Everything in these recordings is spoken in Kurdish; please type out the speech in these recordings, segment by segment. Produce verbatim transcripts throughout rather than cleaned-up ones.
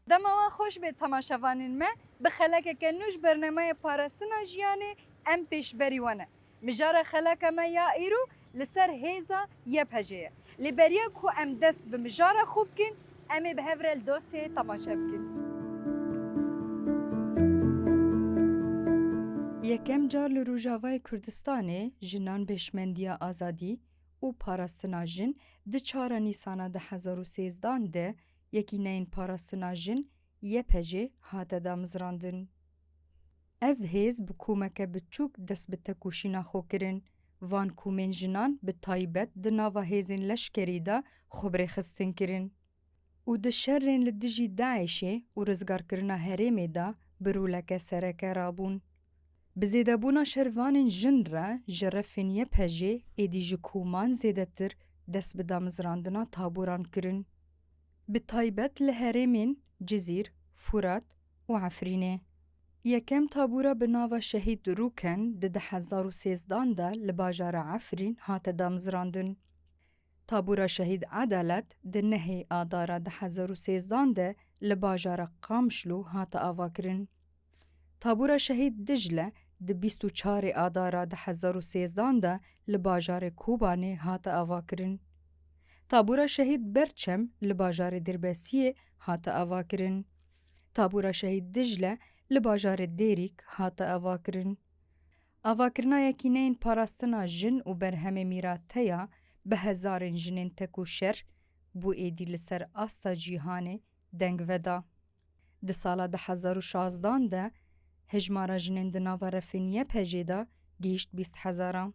Dema wan xweş bê temaşevanên me, bi xelekeke nû ji bernameya Parastina Jiyanê em pêşberî we ne. Mijara xeleka me ya îro li ser hêza Y P G ye. Lê beriya ku em dest bi mijara xwe bikin, em ê bi hev re li dosyayê temaşe bikin. Yekem car li Rojavayê Kurdistanê jinan bêşmendiya azadî û parastina jin di çara Nîsana du hezar û sêzdan de Yekîneyên Parastina Jin, Y P G, hate damizrandin. Ev hêz bi komeke biçûk dest bi tekoşîna xwe kirin. Van komên jinan bi taybet di nava hêzên leşkerî de xwe bi rêxistin kirin û di şerên li dijî DAIŞê û rizgarkirina herêmê de bi roleke sereke rabûn. Bi zêdebûna şervanên jin re ji refên Y P G êdî ji koman zêdetir dest bi damizrandina taboran kirin. Bi taybet li herêmên Cizîr, Furat û Efrînê. Yekem tabora bi nava Şehîd Rûken di du hezar û sêzdan de li bajara Efrîn hate damizrandin. Tabora Şehîd Edalet di nehê Adara du hezar û sêzdan de li bajara Qamişlo hate avakirin. Tabora Şehîd Dicle di bîst û çarê Adara du hezar û sêzdan de li bajarê Kobanê hate avakirin. Tabora Şehîd Berçem li bajarê Dirbesiyê hate avakirin. Tabora Şehîd Dicle li bajarê Dêrîk hate avakirin. Avakirina Yekîneyên Parastina Jin û Berhemê Mîrateya bi hezarên jinên tekoşer bo êdî li ser asta cîhanê deng veda. Di sala du hezar û şazdan de hejmara jinên di nava refên Y P G de gihîşt bîst hezaran.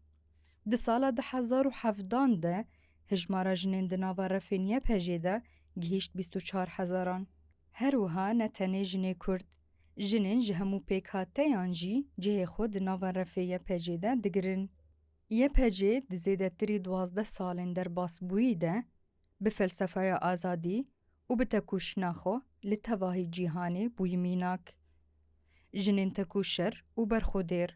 Di sala du hezar û hevdan de hejmara jinên di nava refên Y P G de gihîşt bîst û çar hezaran. Her wiha ne tenê jinê Kurd, jinên ji hemû pêkhateyan jî cihê xwe di nava refê Y P G de digirin. Y P G di zêdetirî duwazdeh salên derbasbûyî de bi felsefeya azadî û bi tekoşîna xwe li tevahî cîhanê bûyî mînak. Jinên tekoşer û berxwedêr,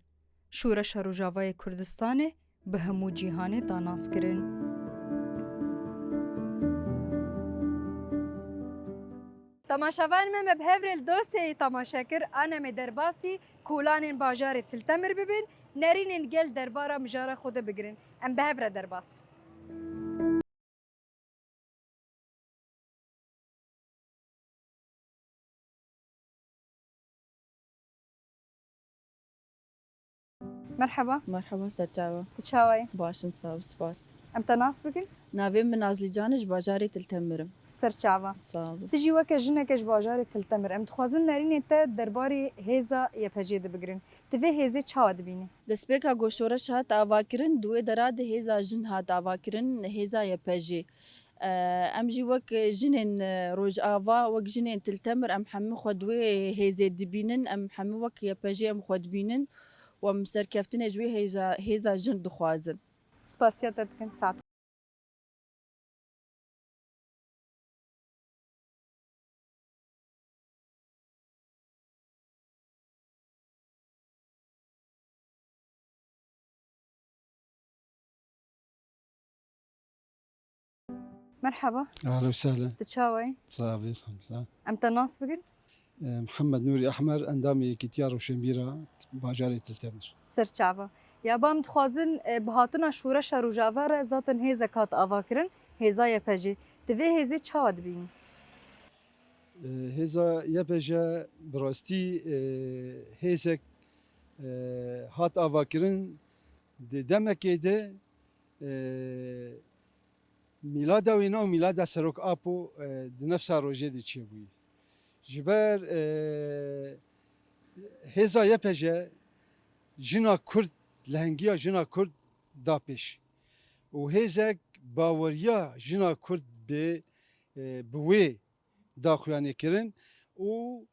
Şoreşa Rojavayê Kurdistanê bi hemû cîhanê da nas kirin. Temaşevan me, me bi hev re li dosyayê temaşe kir, ane em ê derbasî kolanên bajarê Til Temir bibin, nerînên gel derbara mijara xwe de bigirin. Em bi hev re derbas bin. Merheba. Merheba, ser çava. Tu çawa yî? Baş in, sağ ol, spas. Em te nas bikin? Navê min Nazlî Can e, ji bajarê Til Temir im. Ser çava. Sağ ol. Tu jî weke jineke ji bajarê Til Temir, em dixwazin nerînê te derbarê hêza Y P G de bigirin. Tu vê hêzê çawa dibînî? Destpêka ku şoreş hat avakirin, di wê dera de hêza jin hat avakirin, hêza Y P G. Em jî wek jinên Rojava, wek jinên Til Temir, em hemû xwe di wê hêzê dibînin, em hemû wek Y P G em xwe dibînin û em serkeftinê ji wê hêza, hêza jin dixwazin. Spasiya te dikin, saet. Merhaba. Ahlen we sehlen. Tu çawa yî? Sax bî, elhamdulillah. Em te nas bikin? Mihemed Nûrî Ehmer, endamê Yekîtiya Rewşenbîra bajarê Til Temir. Ser çava. Ya ba em dixwazin, e, bi hatina Şoreşa Rojava re zaten hêzek hat avakirin, hêza Y P G. Tu vê hêzê çawa dibînî? E, hêza Y P G bi rastî, e, hêzek, e, hat avakirin di demekê de, e, Mîlada wî nav mîlada Serok Apo, e, di nefsa rojê de çêbûyî. Ji ber, e, hêza Y P G jina Kurd, lehengiya jina Kurd da pêş. Û hêzek baweriya jina Kurd bi, e, bi wê da xuyanê kirin û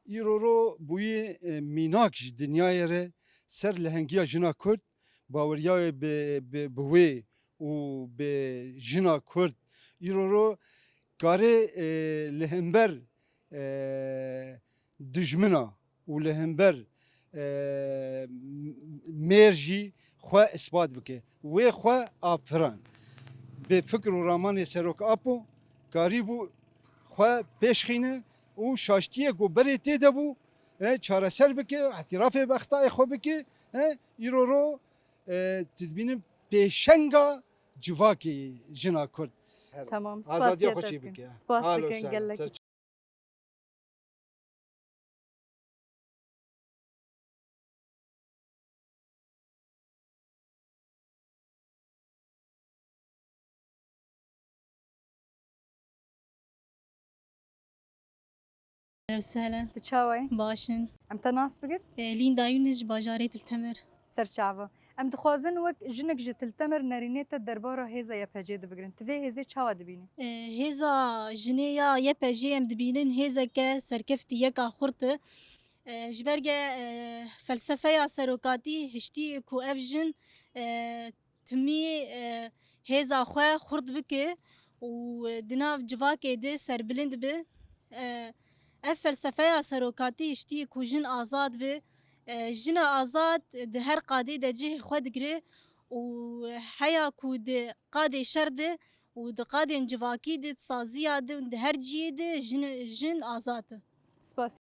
îro ro bûyî, e, mînak ji dinyayê re ser lehengiya jina Kurd, baweriya wê bi, bi, bi wê û bi jina Kurd îro ro karê, e, li hember, e, dijmina û li hember, e, mêr jî xwe ispat bike. Wê xwe afirand. Bi fikr û ramanê Serok Apo karîbû xwe pêşxîne û şaştiyê ku berê tê de bû, e, çareser bike, îtirafê bi extayê xwe bike, e, îro ro, e, tu dibînin pêşenga civakê jina Kurd. Tamam, Azadiya spasiya xwe te çê dikin. Bike. Spas Halo dikin, ser, gelek ser Ev sehlen. Tu çawa yî? Baş in. Em te nas bikin? E, Lînda Yûnis ji bajarê Til Temer. Serçava. Em dixwazin wek jinek ji Til Temer nerînê te derbara hêza Y P G de bigirin. Tu vê hêzê çawa dibînî? E, hêza jinê ya Y P G em dibînin hêzeke serkeftî yeka xurt e. E, ji ber ge, e, felsefeya serokatî hiştî ku ev jin, e, timî, e, hêza xwe xurt bike û di nav civakê de serbilind be. E, ev felsefeya serokatî hiştî ku jin azad be. E, jina azad di her qadê de cihê xwe digire û heya ku di qadê şer de û di qadên civakî de, di saziya de û di her cihê de jin, jin azad e. Spas.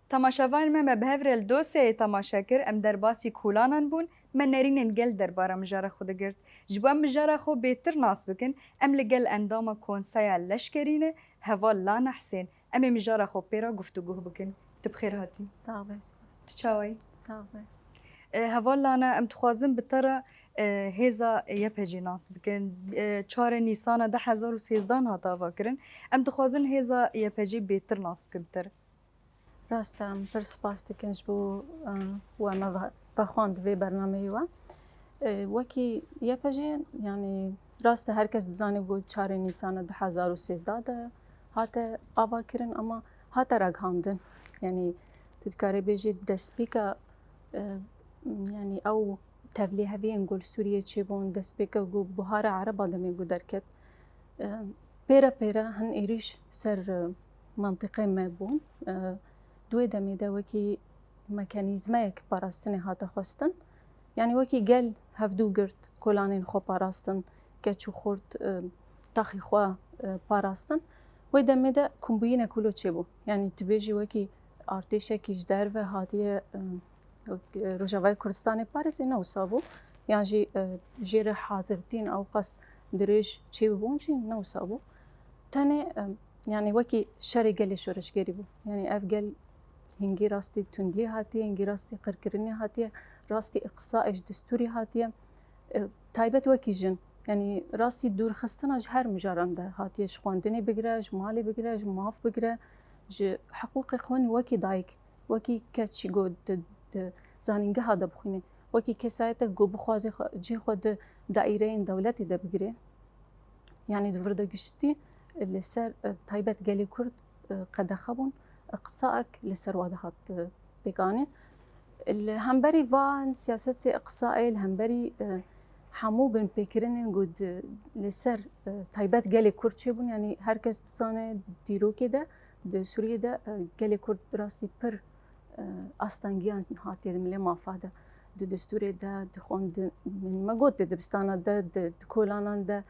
Temaşevanên me, me bi hev re li dosyayê temaşe kir, em derbasî kolanan bûn, me nerînên gel derbara mijara xwe digirt. Ji bo em mijara xwe bêtir nas bikin, em li gel endama Konseya Leşkerî ne, Heval Lana Husên, em ê mijara xwe pê re guftûguh bikin. Tu bi xêr hatî. Sax be, spas. Tu çawa yî? Sax be. E, Heval Lana, em dixwazin bi te re, e, hêza Y P G nas bikin. E, çarê Nîsana du hezar û sêzdehan hat avakirin. Em dixwazin hêza Y P G bêtir nas bikin bi te re. Rast e, em pir spas dikin ji bo, e, we me ve-, vexwand vê bernameyê we. E, wekî Y P G, yanî rast e, her kes dizane ku çarê Nîsana du hezar û sêzdeh de hate avakirin, ama hate ragihandin. Yanî tu dikarî bêjî destpêka, e, yanî ew tevlîheviyên ku li Sûriyê çêbûn, destpêka ku Buhara Ereba demê ku derket, e, pêre pêre hin êrîş ser, e, mentiqê me bûn. E, di wê demê de wekî mekanîzmayek parastinê hate xwestin. Yanî wekî gel hevdû girt, kolanên xwe parastin, keç û xurt, e, taxî xwe, e, parastin. Wê demê de kombûyînek wilo çêbû. Yanî tu bêjî wekî artêşekî ji derve hatiye, e, Rojavayê Kurdistanê parêzê ne wisa bû. Yan jî, e, jê re hazirtîn ew qas dirêj çêbûbûn jî ne wisa bû. Tenê, e, yanî wekî şerê gelê şoreşgerî bû. Yanî ev gel hingî rastî tundiyê hatiye, hingî rastî qirkirinê hatiye, rastî îqsaê ji destûrî hatiye. E, taybet wekî jin. Yanî rastî dûrxistina ji her mijaran de hatiye, ji xwendinê bigire, ji malê bigire, ji maf bigire, ji hiqûqê xwe wekî dayik. Wekî keç ku di, di zanîngeha de bixwîne, wekî kesayetek ku bixwaze xwe, cihê xwe di daîreyên dewletê de bigire, yanî di vir de giştî li ser, e, taybet gelê Kurd, e, qedexe bûn, e, qisaek li ser wa dihat, e, pêkanîn. Li hemberî van siyasetê, qisaê li hemberî, e, hemû binpêkirinên ku di, li ser, e, taybet gelê Kurd çêbûn, yanî her kes dizane dîrokê de, di Sûriyê de, e, gelê Kurd rastî pir, e, astengiyan hatiye di milê mafa de, di destûrê de, di xwendin, me got di dibistana de, di, di kolanan de,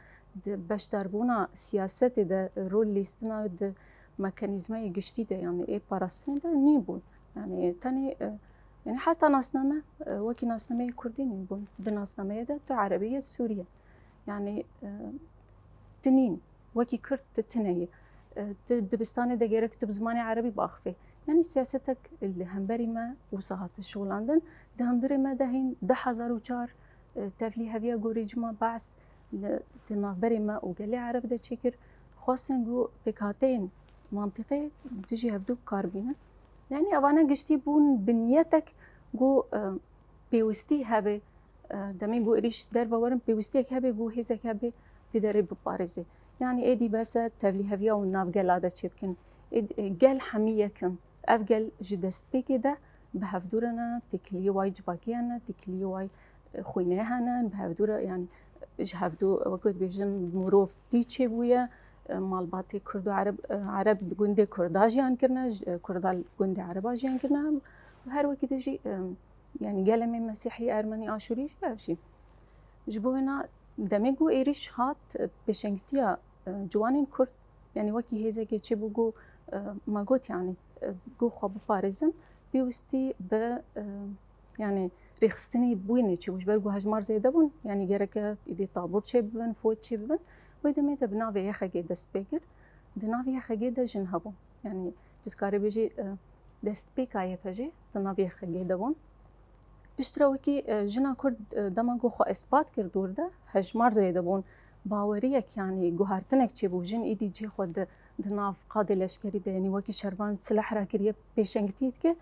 di beşdarbûna siyasetê de, rol lîstina di mekanîzmayê giştî de, yanî ê parastinê de nîbûn. Yanî tenê, e, yanî heta nasname, e, wekî nasnameyê kurdî nîbûn. Di nasnameyê de tu erebî yê Sûrî ye. Yanî, e, tu nîn. Wekî Kurd tu tune yî. E, tu dibistanê de gerek tu bi zimanê erebî biaxivî. Yanî siyasetek li hemberî me wisa hate şixulandin. Di hundirê me de hîn du hezar û çar, e, tevlîheviya ku rejîma Beas li, di navberê me û gelê ereb de çêkir, xwestin ku pêkhateyên mantîqî dijî hevdû bi kar bînin. Yanî evane giştî bûn bi niyetek ku, e, pêwistî hebe, e, demê ku êrîş derve werin, pêwistiyek hebe ku hêzek hebe vê derê biparêze. Yanî êdî bes e tevlîheviya wan navgela de çêbikin. Êd-, e, gel hemî yek in. Ev gel ji destpêkê de bi hevdû re ne, têkiliyê wayî civakî ye ne, têkiliyê wayî, e, xwînê hene, bi hevdû re, yanî ji hevdû, wek dibêjin, mirovtî çêbûye, e, malbatê Kurd û Ereb, e, Ereb gundê Kurda jiyan kirine, j-, e, Kurda gundê Ereba jiyan kirine. Her wekî de jî, e, yanî gelê me Mesîhî, Ermenî, Aşûrî jî ev jî. Ji bo wêna demê ku êrîş hat, e, pêşengtiya, e, ciwanên Kurd, yanî wekî hêzekê çêbû ku, e, me got, yanî, e, ku xwe biparêzin, pêwîstî bi, e, yanî rêxistinî bûyînê çêbû, ji ber ku hejmar zêde bûn, yanî gereke êdî tabûr çêbibin, fot çêbibin. Wê demê de bi navê Y X G dest pê kir. Di nav Y X G de jin hebûn. Yanî tu dikarî bêjî, e, destpêka Y P G di nav Y X G de bûn. Piştre wekî, e, jina Kurd, e, dema ku xwe ispat kir dûr de, hejmar zêde bûn. Baweriyek, yanî guhertinek çêbû. Jin êdî cihê xwe di, di nav qadê leşkerî de, yanî wekî şervan silah rakiriye, pêşengtî dike.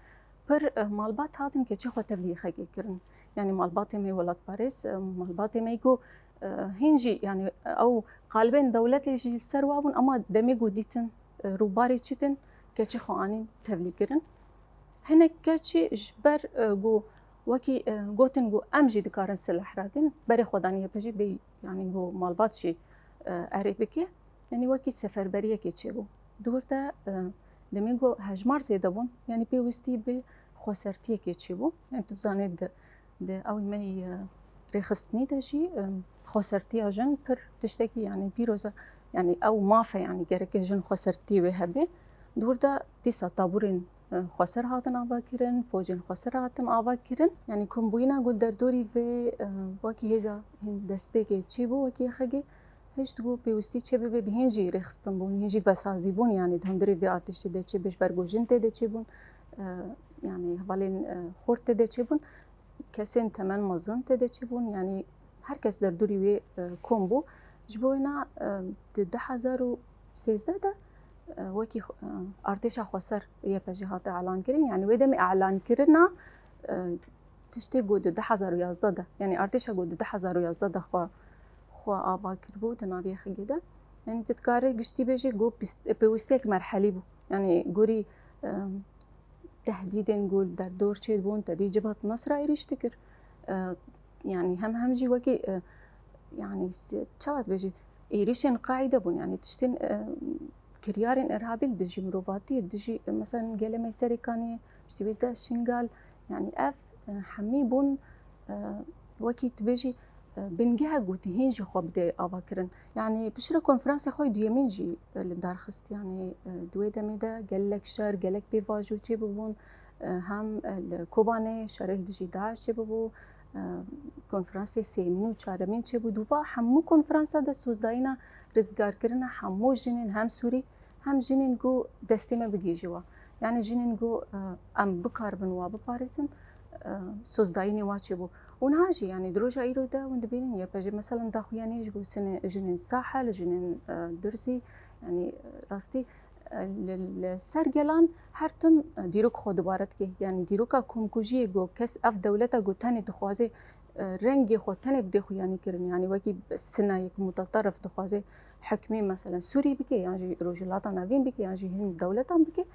Pir, e, malbat hatin keçê xwe tevlî Y X G kirin. Yanî malbatê me welatparêz, e, malbatê me ku, e, hîn jî, yanî ew qalibên dewletê jî li ser wa bûn, ema demê ku dîtin, e, rûbarê çi din, keçê xwe anîn tevlî kirin. Hinek keçî ji ber, e, ku wekî, e, gotin ku em jî dikarin silah rakin, berê xwe danî Y P G bê, yanî ku malbat jî, e, erê bike. Yanî wekî seferberiyekê çêbû. Dûr de, e, demê ku hejmar zêde bûn, yanî pêwîstî bi xwesertiyekê çêbû. Yanî tu dizanê di, di ew me yî, e, rêxistinî de jî, e, xwesertiya jin pir tiştekî, yanî pîroz e, yanî ew maf e, yanî gereke jin xwesertî wê hebe. Dûr de dîsa tabûrên, e, xweser hatin avakirin, focên xweser hatin avakirin. Yanî kombûyîna ku li derdorî vê, e, wekî hêza hîn destpêkê çêbû, wekî Y X G, hişt ku pêwîstî çêbibe bi hîn jî rêxistin bûn, hîn jî vesazî bûn, yanî di hundirê vê artêşê de çêbe, ji ber ku jin tê de çêbûn, e, yanî hevalên, e, xort tê de çêbûn, kesên temen mezin tê de çêbûn, yanî her kes derdorî wê, e, kom bû. Ji bo wêna, e, di du hezar û sêzdeh de, e, wekî xwe-, e, artêşa xweser Y P G hate elankirin, yanî wê demê elankirina, e, tiştê ku di du hezar û yazdeh de, yanî artêşa ku di du hezar û yazdeh de xwe, xwe ava kiribû di nav Y X G de. Yanî tu dikarî giştî bêjî ku pîst-, pêwîstiyek merhelî bû. Yanî gorî, e, tehdîdên ku li derdor çêdibûn, te dî Cibhat Nusra êrîş dikir. E, yanî hem, hem jî wekî, e, yanî se-, çawa dibêjî, êrîşên qaîde bûn, yanî tiştên, e, kiryarên irhabî li dijî mirovatiyê, dijî, e, mesela gelê me Serêkaniyê, piştî wê de Şingal, yanî ev, e, hemî bûn, e, wekî tu bêjî, e, bingehek ku tu hîn jî xwe bidê avakirin. Yanî piştre konferansê xwe yê duyemîn jî, e, li dar xist, yanî, e, di wê demê de gelek şer, gelek pêvajo çêbûbûn, e, hem, e, li Kobanê şerê li dijî DAIŞ çêbûbû, e, konferansê sêyemîn û çaremîn çêbû. Di va hemû konferansa de sozdayîna rizgarkirina hemû jinên hem Sûrî hem jinên ku destê me bigihîje wa. Yanî jinên ku, e, em bikaribin wa biparêzin, e, sozdayînê wa çêbû. Û niha jî, yanî di roja îro de hûn dibînin Y P G, meselen daxuyaniyê ji bo sinê-, jinên Sahel, jinên, e, Durzî, yanî, e, rastî, e, li, li ser gelan her tim, e, dîrok xwe dubare dike. Yanî dîroka komkujiyê ku kes ev dewleta ku tenê dixwaze, e, rengê xwe tenê bidê xuyanî kirin. Yanî wekî sinayek mutaterif dixwaze hikmê, meselen Sûrî bike, yan jî Rojhilata Navîn bike, yan jî hin dewletan bike,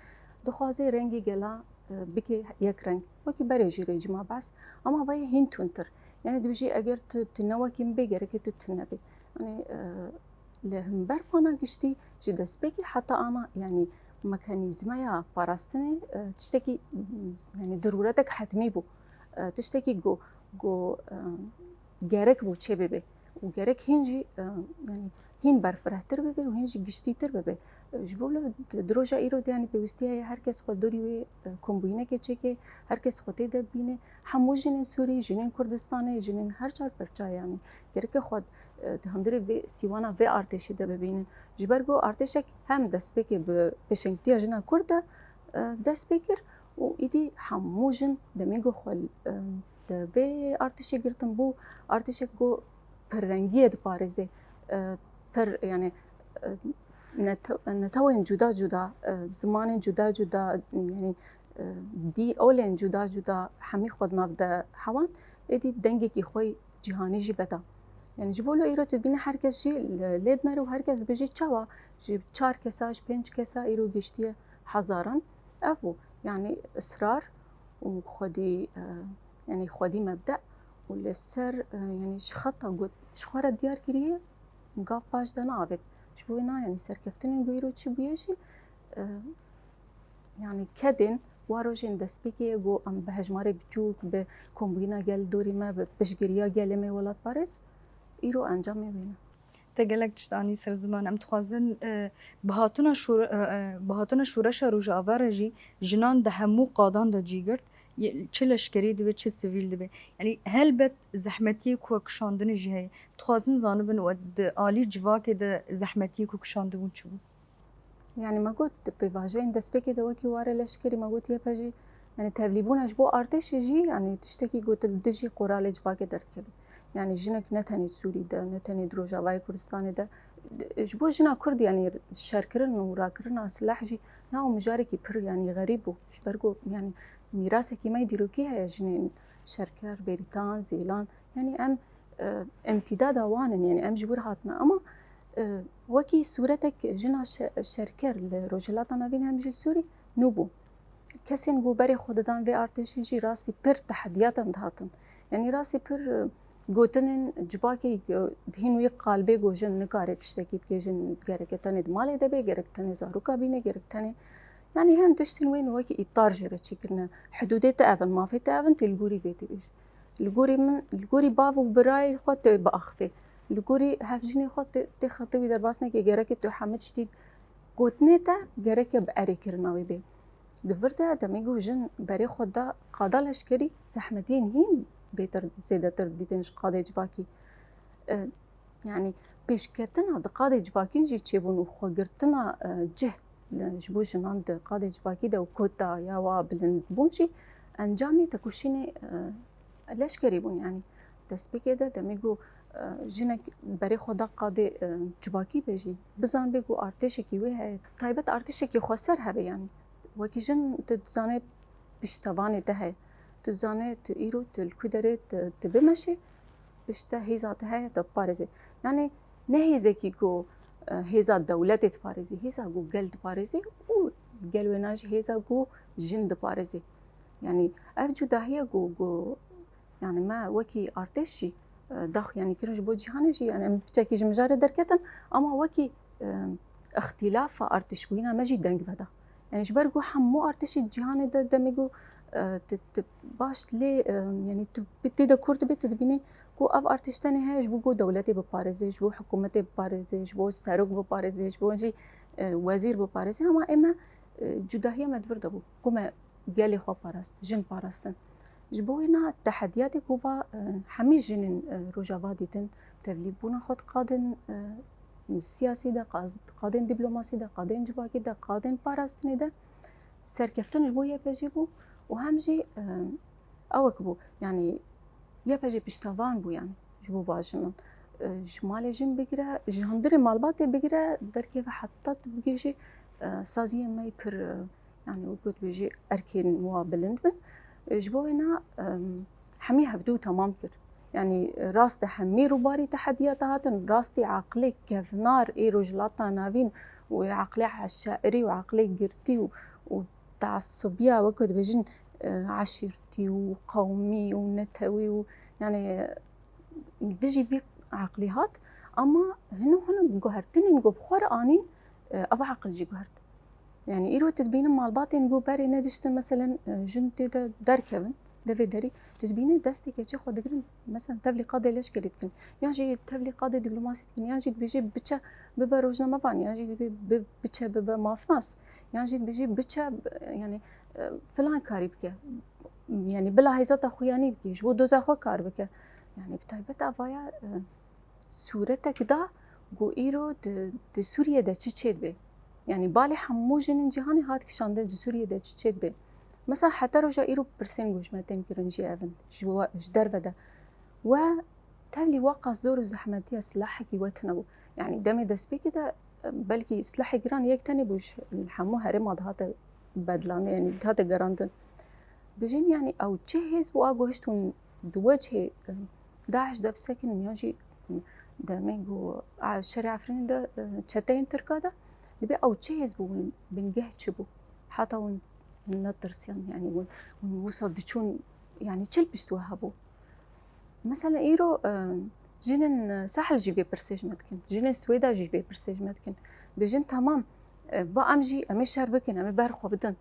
dixwaze rengê gela, e, bike yek reng. Wekî berê jî rejîma Be'es, ama vayê hîn tundtir. Yanî dibêjî eger tu, tu ne wekî min bê, gereke tu tune bê. Yanî, e, li hember vana giştî ji destpêkê heta ana, yanî mekanîzmeya parastinê, e, tiştekî, yanî dirûretek hetmî bû. E, tiştekî ku, ku, e, gerek bû çê bibe û gerek hîn jî, e, yanî hîn berfirehtir bibe û hîn jî giştîtir bibe. E, ji bo li di, di roja îro de, yanî pêwîstiya ye her kes xwe dorî wê, e, kombûyînekê çêke, her kes xwe tê de bîne. Hemû jinên Sûrî, jinên Kurdistanê, jinên her çar perçayê, yanî gereke xwe, e, di hundirê vê sîwana vê artêşê de bibînin. Ji ber ku artêşek hem destpêkê bi pêşengtiya jina Kurd de, e, dest pê kir û îdî hemû jin demê ku xwe, e, di vê artêşê girtin bû, artêşek ku pirrengiyê diparêzê, e, pir, yanî, e, nete-, netewên cuda cuda, e, zimanên cuda cuda, yanî, e, dî-, olên cuda cuda hemî xwe di nav de hewan, êdî dengekî xwe yê cîhanî jî veda. Yanî ji bo lo îro tu dibîne her kes jî li-, lê dinere û her kes dibêje çawa ji çar kesa, ji pênc kesa îro giştiye hezaran. Ev bû. Yanî israr û xwedî, e, yanî xwedî mebde û li ser, e, yanî ji xeta got, ji xwe re diyar kiriye, gav paş de neavêt. Ji bo wê na, yanî serkeftinên ku îro çi bûye jî, e, yanî kedên wa rojên destpêkê ye ku em bi hejmarê biçûk, bi kombûyîna gel dorî me, bi piştgiriya gelê me welatparêz, îro encamê wê ne. Te gelek tişt anî ser ziman. Em dixwazin, e, bi hatina şore-, e, e, bi hatina şoreşa Rojava re jî jinan di hemû qadan de cî girt. Ye-, çi leşkerî dibe, çi sivîl dibe. Yanî helbet zehmetiyê ku we kişandinê jî heye. Dixwazin zanibin we di alî civakê de zehmetiyê ku kişandibûn çi bû? Yanî me got, di pêvajoyên destpêkê de wekî ware leşkerî me got Y P G, yanî tevlîbûna ji bo artêşê jî, yanî tiştekî ku tu li dijî qoralê civakê derdikevî. Yanî jinek ne tenê Sûrî de, ne tenê di Rojavayê Kurdistanê de, ji bo jina Kurd, yanî şerkirin û rakirina silah jî ne û mijarekî pir, yanî xerîb bû. Ji ber ku, yanî mîrasekî me yê dîrokî heye, jinên şerker, bêrîtan, zêlan. Yanî em, e, imtîdada wan in, yanî em ji wir hatine. Ama, e, wekî sûretek jina şe-, şerker li Rojhilata Navîn hem jî Sûrî nû bû. Kesên ku berê xwe didan vê artêşî jî rastî pir tehediyatan dihatin. Yanî rastî pir, e, gotinên civakê, e, hîn wî qalbê ku jin nikare tiştekî bike, jin gereke tenê di malê de be, gerek tenê zaroka bîne, gerek tenê, yanî hin tiştên wên wekî îtar jê re çêkirine. Hidûdê te ev in, mafê te ev in, tê li gorî vê tê bêjî. Li gorî min, li gorî bav û birayê xwe tê biaxivê. Li gorî hevjînê xwe tê, tê xetê wî derbas neke, gereke tu hemî tiştî gotinê te gereke bi erêkirina wî bê. Di vir de demê ku jin berê xwe da qada leşkerî, zehmetiyên hîn bêtir, zêdetir dîtin ji qadê civakî. E, yanî pêşketina di qadê civakî jî çêbûn û xwegirtina, e, cih li, ji bo jinan di qadê civakî de û kota ya wa bilindbûn jî encamê tekoşînê, e, leşkerî bûn. Yanî destpêkê de demê ku, e, jinek berê xwe da qadê, e, civakî be jî, bizanibê ku artêşekî wê heye, taybet artêşekî xweser hebe, yanî wekî jin tu dizanê piştevanê te heye. Tu zanê tu îro tu li ku derê tu, tu bimeşê, pişte hêza te heye te biparêzê. Yanî ne hêzekî ku, e, hêza dewletê diparêzî, hêza ku gel diparêzî û gel wêna jî hêza ku jin diparêzî. Yanî ev cudahiye ku, ku, yanî me wekî artêş jî, e, dax, yanî kirin ji bo cîhanê jî, yanî em piçekî ji mijarê derketin, ama wekî, e, îxtîlafa artêşbûyîna me jî deng veda. Yanî ji ber ku hemû artêşê cîhanê de demê ku, e, tu, tu baş lê, e, yanî tu bi tê de kor dibê, tu dibînî ku ev artêş tenê heye ji bo ku dewletê biparêzê, ji bo hikûmetê biparêzê, ji bo serok biparêzê, ji bo jî, e, wezîr biparêzê. Ama ê me, e, cudahiya me di vir de bû. Ku me gelê xwe parast, jin parastin. Ji bo wê na tehediyatê ku va, e, hemî jinên, e, Rojava dîtin, tevlîbûna xwe diqadin, e, siyasî de, qaz-, qadên dîplomasî de, qadên civakî de, qadên parastinê de serkeftin ji bo Y P G bû û hem jî, e, ewek bû. Yanî Y P G piştevan bû, yanî ji bo va jinan. E, ji malê jin bigire, ji hundirê malbatê bigire, derkeve heta tu bigihîjî, e, saziyên me yê pir, e, yanî wek dibêjî erkên wa bilind bin. E, ji bo wê na, e, hemî hevdû temam kir. Yanî rast de hemî rûbarî tehediyata hatin, rastî aqilê kevnar ê Rojhilata Navîn û ê aqilê eşairî û aqilê girtî û, û teasubiya, wek dibêjin, e, eşîrtî û qewmî û netewî û, yanî, dijî vî aqilî hat. Ama hino hino guhertinên ku bi xwe re anîn, e, ev aqil jî guhert. Yanî îro tu dibînin malbatên ku berê nediştin, meselen, e, jin tê de derkevin, devê derî, tu dibînî destê keçê xwe digirin, meselen, tevlî qadê leşkerî dikin, yan jî tevlî qadê dîplomasî dikin, yan jî dibêjê biçe bibe rojnamevan, yan jî dibê bi-, biçe bibe mafnas, yan jî dibêjê biçe, yanî, e, filan karî bike, yanî bila hêza te xuyanî bike, ji bo doza xwe kar bike. Yanî bi taybet avaya, e, sûretek da ku îro di, di Sûriyê de çi çêdibe. Yanî balê hemû jinên cîhanê hat kişandin di Sûriyê de çi çêdibe. Mesela heta roja îro pirsên ku ji me tên kirin jî ev in, ji we, ji derve de. We tevlî weqas zor û zehmetiya silahekî we tune bû. Yanî demê destpêkê de, e, belkî silahê giran yek tenê bû ji hemû herêma dihate bedlane, yanî dihate gerandin. Bijîn, yanî ew çi hêz bû a guhişt hûn di wecihê, e, DAIŞ de bisekinin yan jî, e, demê ku, a, şerê Efrînê de, e, çeteyên Tirka de, dibê ew çi hêz bû hûn bingeh çi bû? Heta hûn netirsiyan, yanî hûn, hûn wisa diçûn, yanî çi li pişt we hebû? Mesela îro, e, Jinên, e, Sahil jî vê pirsê ji me dikin. Jinên Swêda jî vê pirsê ji me dikin. Bêjin, tamam, e, va em jî, em ê şer bikin, em ê ber xwe bidin.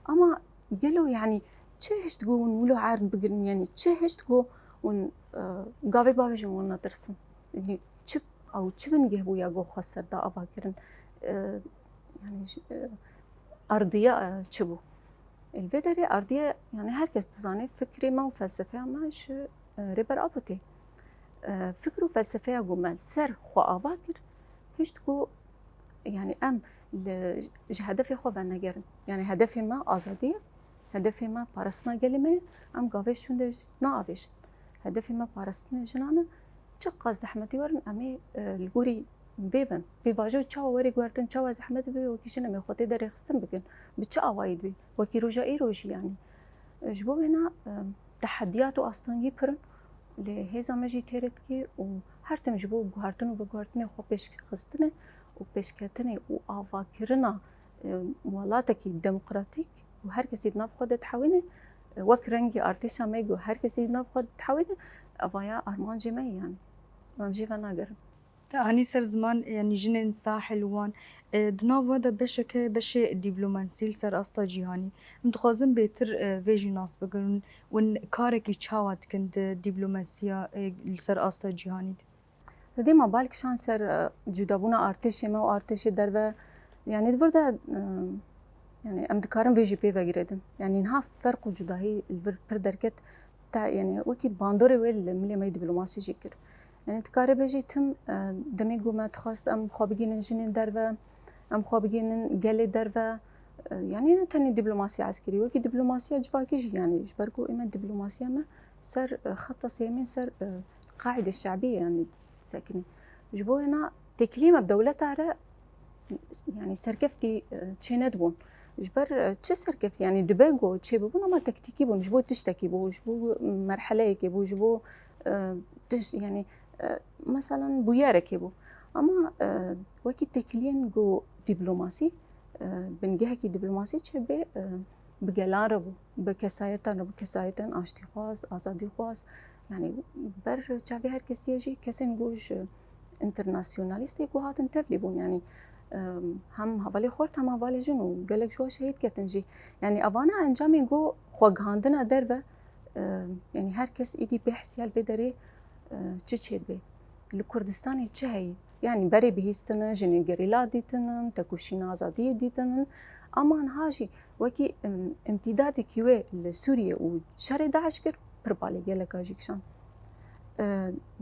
Ama gelo, yanî, çi hişt ku hûn wilo erd bigirin, yanî, çi hişt ku hûn, e, gavê bavê ji wan netirsin? Yanî, çi, ew çi bingeh bû ya ku xwe ser da ava kirin? E, yanî, e, ardiya, e, çi bû? Li vê derê ardiye, yanî her kes dizane fikrê me û felsefeya me ji, e, Rêber Apo tê. E, fikr û felsefeya ku me ser xwe ava kir, hişt ku, yanî em li, ji hedefê xwe venegerin. Yanî hedefê me azadî ye, hedefê me parastina gelê me ye, em gavê şûnde jî naavêjin. Hedefê me parastinê jinan e, çiqas zehmetî werin, em ê, e, li gorî vê bin. Pêvajo çawa werê guhertin, çawa zehmet dibe, wekî jin em ê xwe tê de rêxistin bikin. Bi çi awayî dibe? Wekî roja îro jî, yanî. Ji bo wêna, e, tehediyat û astengî pir in, lê hêza me jî têrê dike û her tim ji bo guhertin û veguhertinê xwe pêşxistinê û pêşketinê û avakirina, e, welatekî demokratîk û her kesî di nav xwe de dihewîne, e, wek rengî artêşa me ku her kesî di nav xwe dihewîne, evaya armancê me ye, yanî. Em jê venagerin. Te anî ser ziman, yanî jinên Sahil wan, e, di nav we de beşek heye, beşê dîplomasî li ser asta cîhanî. Em dixwazin bêtir, e, vê jî nas bikin û karekî çawa dikin di dîplomasiya, e, li ser asta cîhanî de. Di dêma bal kişan ser, e, cudabûna artêşê me û artêşê derve, yanî di vir de, e, yanî em dikarin vê jî pê vegirêdin. Yanî niha ferq û cudahî li vir pir derket, te, yanî wekî bandorê wê li milê me yê dîplomasî jî kir. Yanî dikare bêjî tim, e, demê ku me dixwest em xwe bigihînin jinên derve, em xwe bigihînin gelê derve, e, yanî ne tenê dîplomasiya eskerî, wekî dîplomasiya civakî jî, yanî ji ber ku ê me dîplomasiya me ser, e, xeta sêyemên ser, e, qaîde şe'bî ye, yanî disekinî. Ji bo wêna têkiliyê me bi dewleta re, yanî serkeftî, e, çênedibûn. Ji ber, e, çi serkeftî, yanî dibe ku çêbibûn, ama tektîkî bûn, ji bo tiştekî bû, ji bo merheleyekê bû, ji bo, e, tiş-, yanî, e, meselan bûyerekê bû. Ama, e, wekî têkiliyên ku dîplomasî, e, bingehekî dîplomasî çêbe, e, bi gelan re bû, bi kesayetan re bû, kesayetên aştîxwaz, azadîxwaz. Yanî ber çavê her kesî ye jî kesên ku ji înternasyonalîstê ku hatin tevlî bûn. Yanî, em, hem hevalê xort hem hevalê jin û gelek ji wan şehîd ketin jî. Yanî evana encamên ku xwe gihandina derve, em, yanî her kes îdî bê hisiya li vê derê, e, çi çêdibe? Li Kurdistanê çi heye? Yanî berê bihîstine, jinên gerîla dîtinin, tekoşîna azadiyê dîtinin. Ama niha jî wekî, em, îmtîdadekî wê li Sûriyê û şerê DAIŞ kir, pir balê geleka jî kişand. E,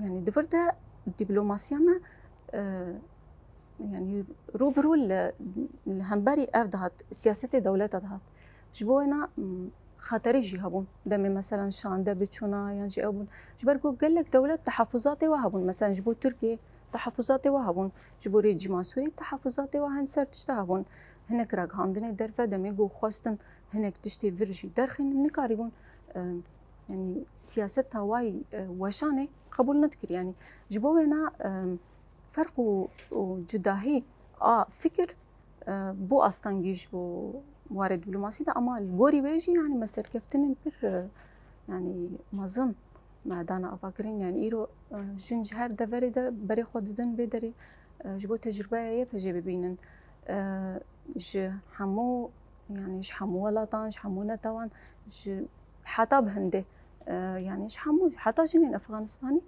yanî di vir de dîplomasiya me, e, yanî rû bi rû li, li hemberî ev dihat, siyasetê dewleta dihat. Ji bo wêna, m, xeterî jî hebûn. Demê meselan şande biçûna yan jî ew bûn. Ji ber ku gelek dewlet tehafuzatê we hebûn. Meselan ji bo Tirkiyê tehafuzatê we hebûn. Ji bo rejîma Sûrî tehafuzatê we hin ser tişta hebûn. Hinek ragihandinê derve demê ku xwestin hinek tiştê vir jî derxînin, nikarîbûn, e, yanî siyaseta wayî, e, weşanê qebûl nedikir. Yanî ji bo wêna, e, ferq û, û cudahî a fikir, e, bû astengî ji bo warê dîplomasî de, ama li gorî wê jî, yanî me serkeftinên pir, e, yanî mezin me dane avakirin. Yanî îro, e, jin ji her deverê de berê xwe didin vê derê, e, ji bo tecrûbeya Y P G bibînin. E, ji hemû, yanî ji hemû welatan, ji hemû netewan, ji heta bi hindê, e, yanî ji hemû, heta jinên Efxanistanî,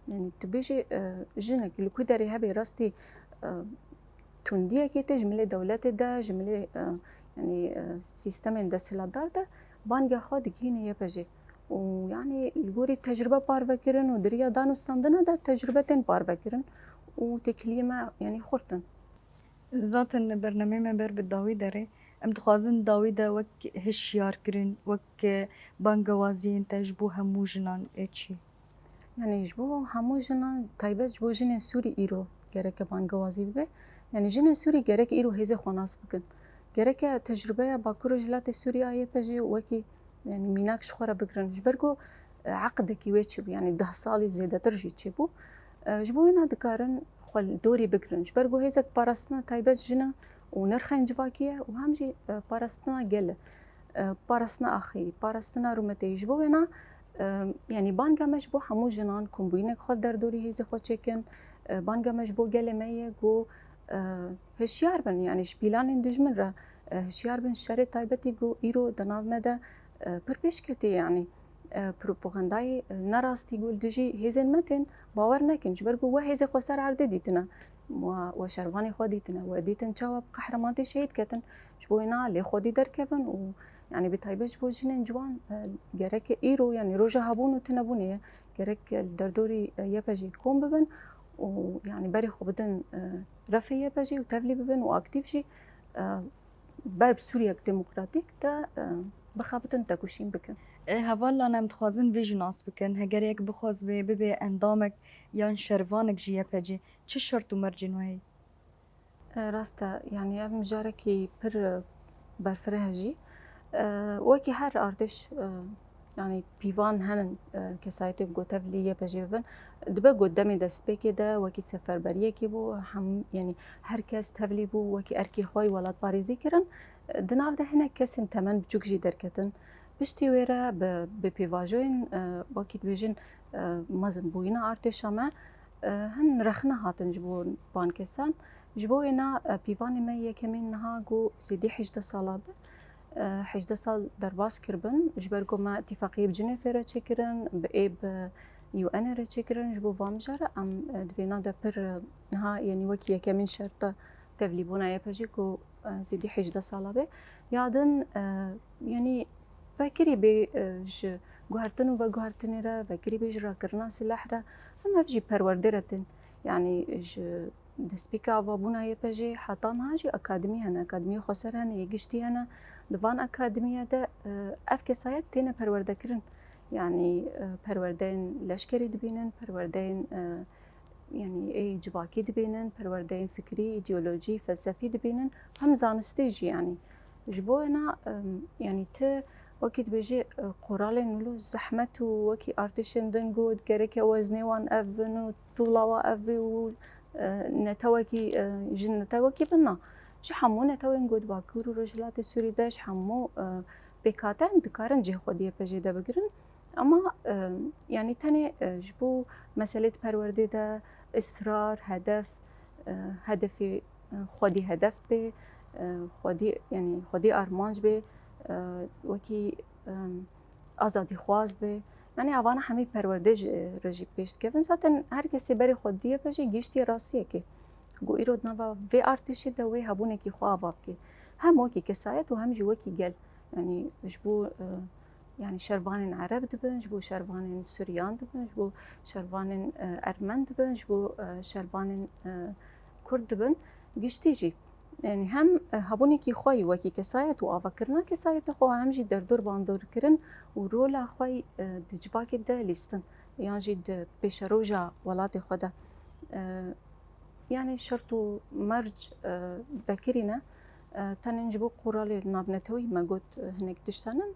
yanî tu bêjî, e, jinek li ku derê hebe rastî, e, tundiyekê tê ji milê dewletê de, ji milê, e, yanî, e, sîstemên desthilatdar de banga xwe digihîne Y P G. Û yanî li gorî tecrûbe parve kirin û di riya danûstandina de tecrûbe tên parve kirin û têkiliyê me yanî xurt in. Zaten bernameyê me ber bi dawî derê. Em dixwazin dawî de wek hişyarkirin, wek bangewaziyên te ji bo hemû jinan ê çi? Yanî ji bo hemû jinan, taybet ji bo jinên Sûrî îro gereke bangewazî bibe. Yanî jinên Sûrî gerek îro hêzê xwe nas bikin. Gereke tecrûbeya Bakur û Rojhilatê Sûrî a Y P G wekî, yanî mînak ji xwe re bigirin. Ji ber ku, e, eqdekî wê çêbû, yanî deh salî zêdetir jî çêbû. E, ji bo wêna dikarin xwe li dorî bigirin. Ji ber ku hêzek parastina taybet jin e û nirxên civakî ye û hem jî, e, parastina gel e. E, parastina axê, parastina rûmetê. Ji bo wêna, E, yanî banga me ji bo hemû jinan, kombûyînek xwe li derdorî hêzê xwe çêkin. E, banga me ji bo gelê me ye ku, e, hişyar bin, yanî ji pîlanên dijmin re, e, hişyar bin, şerê taybetî ku îro di nav me de, e, pir pêş ketiye, yanî, e, propagandayê, e, nerastî ku li dijî hêzên me tên, bawer nekin, ji ber ku we hêzê xwe ser erdê dîtine, we, we şervanê xwe dîtine, we dîtin çawa bi qehremantî şehîd ketin, ji bo wêna lê xwedî derkevin û, yanî, bi taybet ji bo jinên ciwan, e, gerek îro, yanî, roja hebûn û tunebûnê ye, gerek li derdorî, e, Y P G kom bibin û, yanî, berê xwe bidin, e, refê Y P G û tevlî bibin û aktîf jî, e, ber bi Sûriyek demokratîk de, e, bixebitin, tekoşîn bikin. Ê hevallan, em dixwazin vê jî nas bikin. Heger yek bixwazibê bibe endamek yan şervanek ji Y P G, çi şert û mercên wê heye? E, rast e, yanî ev mijarekî pir, e, berfireh e jî. E, wekî her artêş, e, yanî pîvan henin, e, kesayetên ku tevlî Y P G bibin. Dibe ku demê destpêkê de wekî seferberiyekî bû, hem, yanî her kes tevlî bû, wekî erkê xwe yî welatparêzî kirin. Di nav de hinek kesên temen biçûk jî derketin. Piştî wê re bi, bi pêvajoyên, e, wekî dibêjin, e, mezinbûyîna artêşa me, e, hin rexne hatin ji bo van kesan. Ji bo wêna, e, pîvanê me yekemîn niha ku zêdî hejdeh sala be, e, hejdeh sal derbas kiribin, ji ber ku me îtîfaqiyê bi Cinêfê re çêkirin, bi ê bi U N re çêkirin, ji bo van mijara em, e, di vêna de pir, e, niha, yanî wekî yekemîn şerta tevlîbûna Y P G ku, e, zêdî hejdeh sala be. Ya din, e, yanî vekirî bê, e, ji guhertin û veguhertinê re, vekirî bê ji rakirina silah re, em ev jî perwerdê re tên. Yanî ji destpêka avabûna Y P G heta niha jî akademî hene, akademiyê xweser hene, yê giştî hene. Di van akademiye de, e, ev kesayet têne perwerdekirin. Yanî, e, perwerdeyên leşkerî dibînin, perwerdeyên, e, yanî ê civakî dibînin, perwerdeyên fikrî, îdeolojî, felsefî dibînin, hem zanistî jî yanî. Ji bo wêna, em, yanî ti wekî dibêjî, e, qoralên wilo zehmet û wekî artêşên din got, gereke weznê wan ev bin û tûla wan ev be û, e, netewekî, e, ji netewekî bin na. Ji hemû netewên ku di Bakur û Rojhilatê Sûrî de, ji hemû, e, pêkhatin dikarin cihê xwe di Y P G de bigirin. Ama, e, yanî tenê, e, ji bo meselê di perwerdê de israr, hedef, e, hedefê, e, xwedî hedef bê, e, xwedî, yanî xwedî armanc bê, e, wekî, e, azadîxwaz bê. Yanî evana hemî perwerdê ji, re jî pêş dikevin. Zaten her kesê berê xwe diye ve jî gihîştiye rastiyekê. Ku îro di nava vê artêşê de wê hebûnekî xwe ava bike. Hem wekî kesayet û hem jî wekî gel. Yanî ji bo, e, yanî şervanên ereb dibin, ji bo şervanên suryan dibin, ji bo şervanên, e, ermen dibin, ji bo, e, şervanên, e, kurd dibin. Giştî jî, yanî hem, e, hebûnekî xwe yî wekî kesayet û avakirina kesayetê xwe, hem jî derdor bandorkirin û rola xwe yî, e, di civakê de lîstin, yan jî di pêşeroja welatê xwe de. E, yanî şert û merc, e, vekirî ne. E, tenên ji bo qoralê navnetewî me got, e, hinek tişt henin.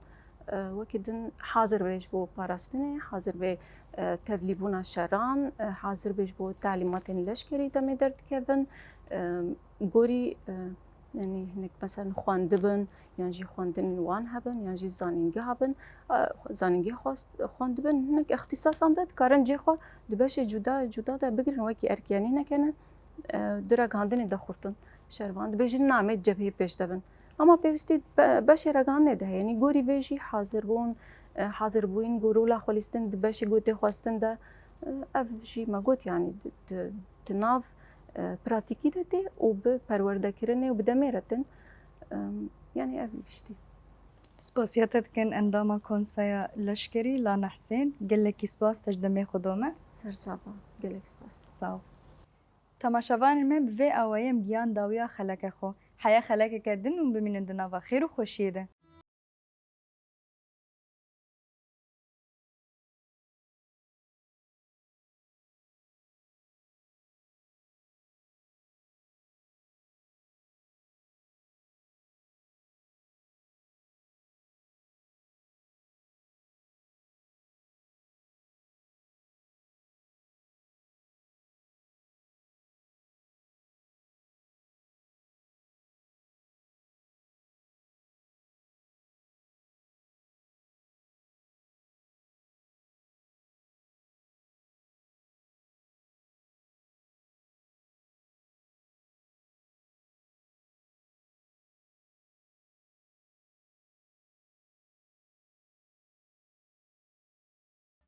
E, wekî din hazir be ji bo parastinê, hazir be, e, tevlîbûna şeran, e, hazir be ji bo talîmatên leşkerî demê derdikevin. E, gorî, e, yanî hinek mesela xwendibin, yan jî xwendinên wan hebin, yan jî zanîngeha bin, e, zanîngehê xwest-, xwendibin, hinek îxtîsasan de dikarin cihê xwe di beşê cuda cuda de bigirin, wekî erkîyanî nekene, e, di ragihandinê de xurtin. Şervan dibêjin, na, em ê cebheyê pêş de bin. Ama pêwîstî be-, beşê ragihandinê de heye. Yanî gorî vê jî hazirbûn, e, hazirbûyîn ku rola xwe lîstin di beşê ku tê xwestin de, e, ev jî me got, yanî di, di, di nav, e, pratîkî de tê û bi perwerdekirinê û bi demê re tin. E, yanî ev giştî. Spasiya te dikin endama Konseya Leşkerî Lana Hisên. Gelekî spas te ji demê xwe dome. Serçava. Gelek spas. Sağ ol. Temaşevanên me, bi vê awayî em gihan dawiya xeleke xwe. Heya xelekeke din û bimînin di nava xêr û xweşiyê de.